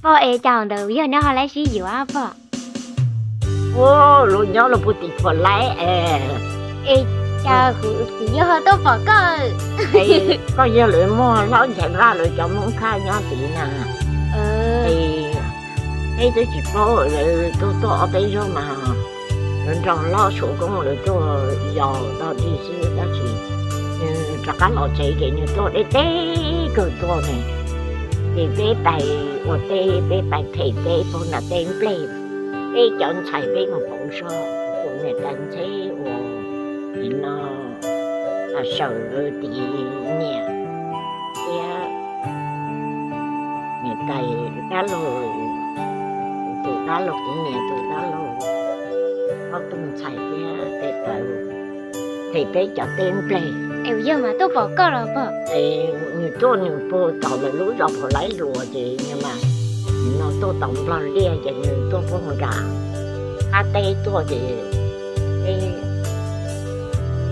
Pog, es cas ntawd yog neb ho laib sib yuav pog? Ua, luag nyob luag puag tim Phuam Laib es. Es cas kuv yog ho tuaj pom koj? Koj yog lawv muaj hlob Nchaiv Vaj lawv cov Hmoob Thaj nyob tid na. Es peb twb tsis paub, lawv tuaj tuaj ob peb zaug mas lawv nrog Hlob Suav Koob lawv tuaj yos tau dig xwb tab sis nws rov qab los tsev ces nws tuaj deb deb kawg tuaj ne. Ces peb pais ua teb, peb pais them teb puag nram tej nplej, peb cov ntxhais peb mus pauv zog, tus niam tais ntxheb uas nim no sawm lawv tiv niam thiab niam tais dab laug, tus dab laug kuv niam tus dab laug, ob tug ntxhais thiab tej taw them peb cov teb nplej. Es yog mas tuaj pom koj los pog? Es nws tuaj nws puag tom lawv lub zos Phuam Laib Hluas ces nws mas, nim no tuaj tom Nplog Liaj ces nws tuaj puag nram qab teb tuaj ces peb ib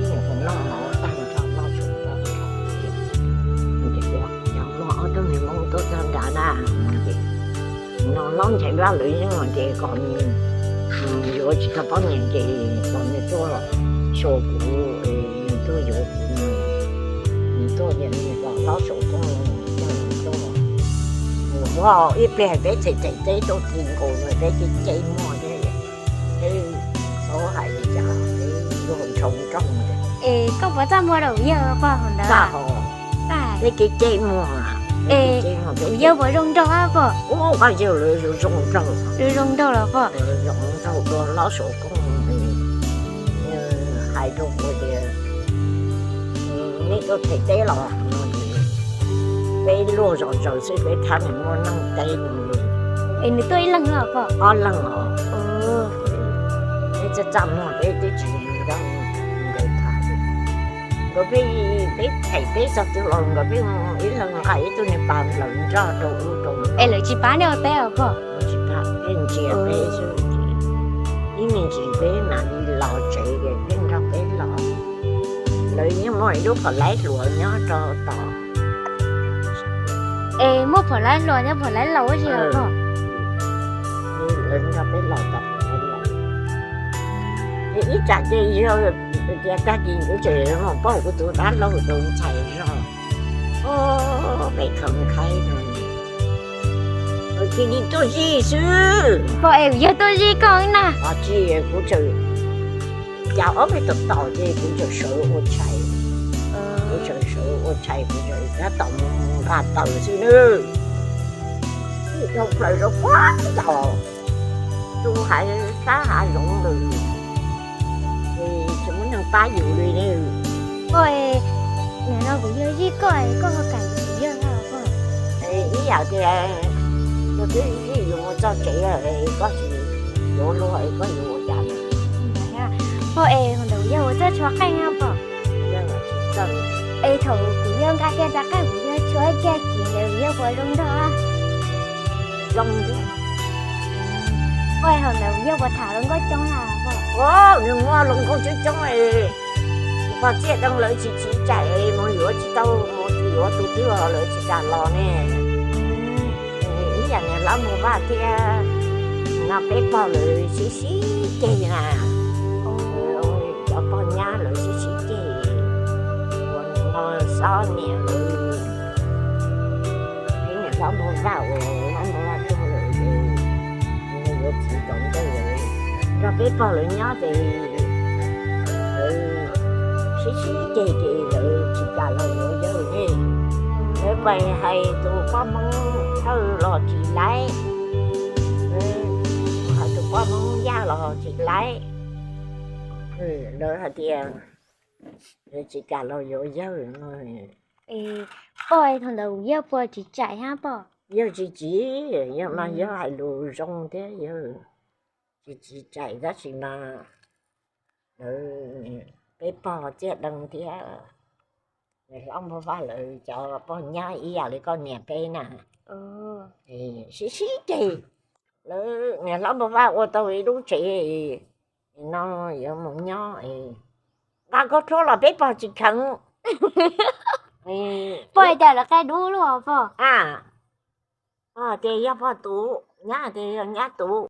nyuam qhuav noj mov tag nrho, noj tshum tag nrho ces, yog muaj ob tug me Hmoob tuaj txog nrad na, no Hlob Nchaiv Vaj lawv yeej hais tias kom nws yuav tsis tau poj niam ces kom nws tuaj xyuas kuv, nws tuaj yuav kuv, nws tuaj tias nws kom Hlob Suav Koob coj nws tuaj. Nws ua ib pliag peb txhais txhais teb tuaj ti nkaus no peb cem cem muag thiab, peb paub hais li cas, peb luag ntshau nrooj. Es koj puas txaj muag rau yawg pog hauv ntawd? Txaj hos, peb cem cem muag, es yawg puas zoo nraug pog? Ua, yawg lawv zoo zoo nraug, zoo zoo nraug los pog? Zoo nraug dua Hlob Suav Koob, hais rau kuv tias nej tuaj them teb los no, peb luag zom zaws xwb peb thab nws muaj neeg teb li. Es nws tuaj ib leeg los pog? Ob leeg os. Peb txaj txaj muag peb twb tsis nrog nkawd tham. Nkawd peb, peb them peb txog twg los nkawd peb ib leeg nqa ib tug niag pas lawv nrog rau ub rau no. Es lawv tsis pab nej ua teb os pog? Tsis pab, peb ntsia peb xwb. Ib me ntsis peb mam li los tsev ces peb nrog peb los. Lawv yeej muaj ib lub Phuam Laib Hluas nyob rau tom. Es muaj Phuam Laib Hluas nyob Phuam Laib Laus tsis os pog? Lawv nrog peb los tom Phuam Laib Laus. Ib tsam ces yog tias tag kis kuv tseem mus pauj kuv tus dab laug tus ntxhais zog, peb khaws nqaij no, cia li tuaj zij xwb. Pog, es kuv yog tuaj zij koj na. Tsis, kuv tseem, cas ob peb tom tom ces kuv tseem sawv ua tshais, kuv tseem sawv ua tshais, kuv tseem tab tom mus nqa taws xwb nawb. Dhau plaws rau puag tom tus hav, sab hav zoov lawm, tsis muaj neeg pab yus li ne. Pog, nim no kuv yog zij koj, koj ho kam kuv yog na pog? Ib yam tias luag twb zij yus mus txog tsev, koj tsis yuav luag, koj yuav ua cas? Pog, es hauv ntawd kuv yog ua txoj tshuab qeej na pog? Es thaum kuv yog nqa kiag rab qeej kuv yog tshuab kiag kiv ntawd kuv yog puas zoo nraug? Zoo. Pog, hauv ntawd kuv yog puas tham hluas nkauj coob na pog? Nws muaj hluas nkauj coob coob es pog Txiaj Dee lawv tsis tsim txom, mus yuav tsis tau, mus yuav tus twg lawv tsis kam los ne. Ib yam niag Hlob Npug Vaj thiab, no peb pog lawv sib sib ceg na. Cov pog nyab lawv sib sib ceg, uas no Xob niam lawv, peb niam Hlob Npug Vaj uas Hlob Npug Vaj tuag lawm ces nws yuav txiv tom ntej lawm, nrog peb pog lawv nyob ces lawv sib sib ceg ces lawv tsis kam los yuav yawg ne. Lawv pais hais tus poj Hmoob Thawj los tsis laib, hais tus poj Hmoob Yaj los tsis laib. Lawv hais tias lawv tsis kam los yuav yawg no. Pog, thaum ntawd kuv yawg puas tsim txom thiab pog? Yawg tsis tsim, yawg mas yawg hais lus zoo thiab, yawg tsis tsim txom tab sis mas lawv, peb pog Txiaj Dee thiab niam Hlob Npug Vaj lawv cov pog nyab ib yam li koj niam peb na, sib sib ceg. Lawv niam Hlob Npug Vaj ua tau ib lub tsev, no yuav mus nyob, nqa koj rhuab los peb pog tsis kheev. Pog, cas lawv qia dub luaj pog? Pog tias yog pog tus, nyab tias yog nyab tus.